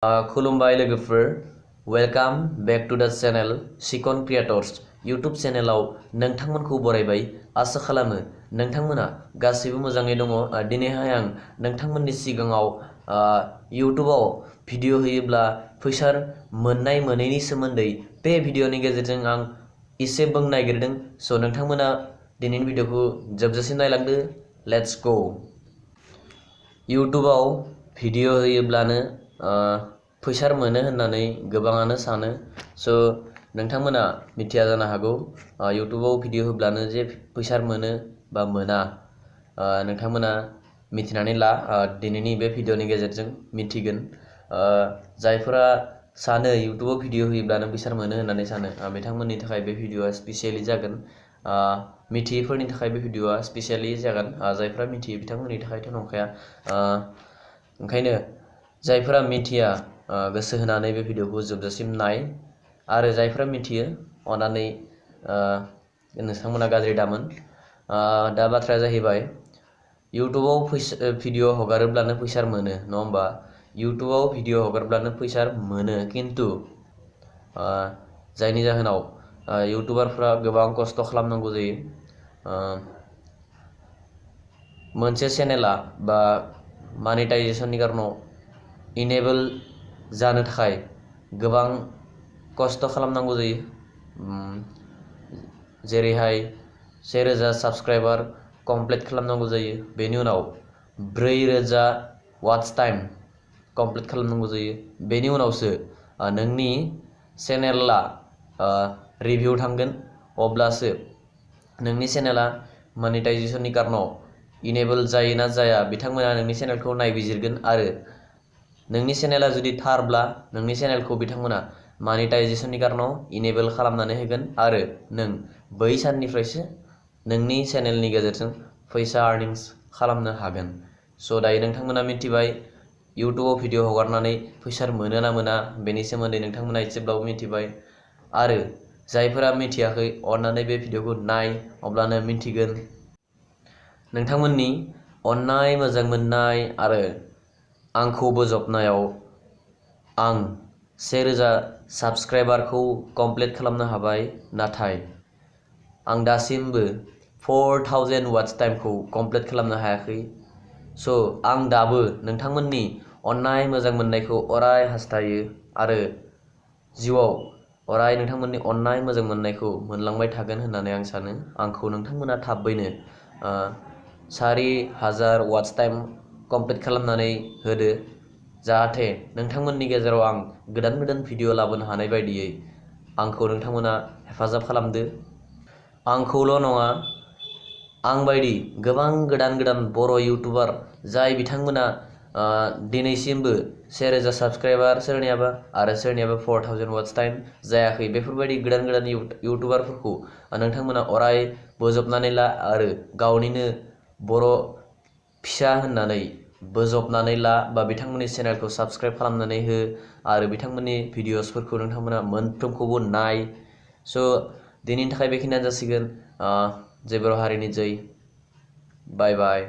खुलुमबाय लोगोफोर, welcome back to द चैनल सिकन क्रिएटर्स यूट्यूब चैनलाव नोंथांमोनखौ बरायबाय। आसा खालामो नोंथांमोना गासैबो मोजाङै दङ। दिनैहाय आं नोंथांमोननि सिगाङाव यूट्यूबाव भिडिअ होयोब्ला फैसा मोननाय मोनैनि सोमोन्दै बे भिडिअनि गेजेरजों आं एसे बुंनो नागिरदों। स' नोंथांमोना दिनैनि भिडिअखौ जोबजासिम नायलांदो। Let's go. यूट्यूबाव भिडिअ होयोब्लानो फैसा मोनो होननानै गोबाङानो सानो। स' नोंथांमोना मिथिया जानो हागौ यूट्यूबाव भिडिअ होब्लानो जे फैसा मोनो बा मोना। नोंथांमोना मिथिनानै ला, दिनैनि बे भिडिअनि गेजेरजों मिथिगोन। जायफोरा सानो यूट्यूबाव भिडिअ होयोब्लानो फैसा मोनो होननानै सानो, बिथांमोननि थाखाय बे भिडिअआ स्पेसियेलि जागोन। मिथियैफोरनि थाखाय बे भिडिअआ स्पेसियेलि जागोन। जायफोरा मिथियो बिथांमोननि थाखायथ' नंखाया। ओंखायनो जायफोरा मिथिया गोसो होनानै बे भिडिअखौ जोबजासिम नाय, आरो जायफोरा मिथियो अननानै नोंथांमोना गाज्रि दामोन। दा बाथ्राया जाहैबाय, यूट्यूबाव भिडिअ हगारोब्लानो फैसा मोनो, नङा होमबा? यूट्यूबाव भिडिअ हगारब्लानो फैसा मोनो, किन्तु जायनि जाहोनाव यूट्यूबारफ्रा गोबां खस्थ' खालामनांगौ जायो। मोनसे चेनेला बा मानिटाइजेशननि कारनाव इनेबल जानो थाखाय गोबां खस्थ' खालामनांगौ जायो। जेरैहाय 1000 साबस्क्राइबार कमप्लिट खालामनांगौ जायो, बेनि उनाव 4000 वाच टाइम कमप्लिट खालामनांगौ जायो, बेनि उनावसो नोंनि चेनेला रिभिउ थांगोन। अब्लासो नोंनि चेनेला मनिटाइजेशननि कारनाव इनेबल जायो ना जाया बिथांमोना नोंनि चेनेलखौ नायबिजिरगोन, आरो नोंनि चेनेला जुदि थारब्ला नोंनि चेनेलखौ बिथांमोना मनिटाइजेशननि कारनाव इनेबल खालामनानै होगोन, आरो नों बै साननिफ्रायसो नोंनि चेनेलनि गेजेरजों फैसा आर्निंस खालामनो हागोन। स' दायो नोंथांमोना मिथिबाय यूट्यूबाव भिडिअ हगारनानै फैसा मोनो ना मोना, बेनि सोमोन्दै नोंथांमोना एसेब्लाबो मिथिबाय। आरो जायफोरा मिथियाखै अननानै बे भिडिअखौ नाय, अब्लानो मिथिगोन। नोंथांमोननि अननाय, मोजां मोननाय आरो आंखौ बोजबनायाव आं 1000 साबस्क्राइबारखौ कमप्लिट खालामनो हाबाय, नाथाय आं दासिमबो 4000 वाच टाइमखौ कमप्लिट खालामनो हायाखै। स' आं दाबो नोंथांमोननि अननाय, मोजां मोननायखौ अराय हास्थायो, आरो जिउआव अराय नोंथांमोननि अननाय, मोजां मोननायखौ मोनलांबाय थागोन होननानै आं सानो। आंखौ नोंथांमोना थाबैनो 4000 वाच टाइम कमप्लिट खालामनानै होदो, जाहाथे नोंथांमोननि गेजेराव आं गोदान भिडिअ लाबोनो हानाय बायदियै आंखौ नोंथांमोना हेफाजाब खालामदो। आंखौल' नङा, आं बायदि गोबां गोदान बर' यूट्यूबार जाय बिथांमोना दिनैसिमबो 1000 साबस्क्राइबार सोरनियाबा, आरो सोरनियाबा 4000 वाच टाइम जायाखै, बेफोरबायदि गोदान यूट्यूबारफोरखौ नोंथांमोना अराय बोजबनानै ला, आरो गावनिनो बर' फिसा होननानै बोजबनानै ला, बा बिथांमोननि चेनेलखौ साबस्क्राइब खालामनानै हो, आरो बिथांमोननि भिडिअसफोरखौ नोंथांमोना मोनफ्रोमखौबो नाय। स' दिनैनि थाखाय बेखिनियानो जासिगोन। जय बर' हारिनि जय। बाय बाय।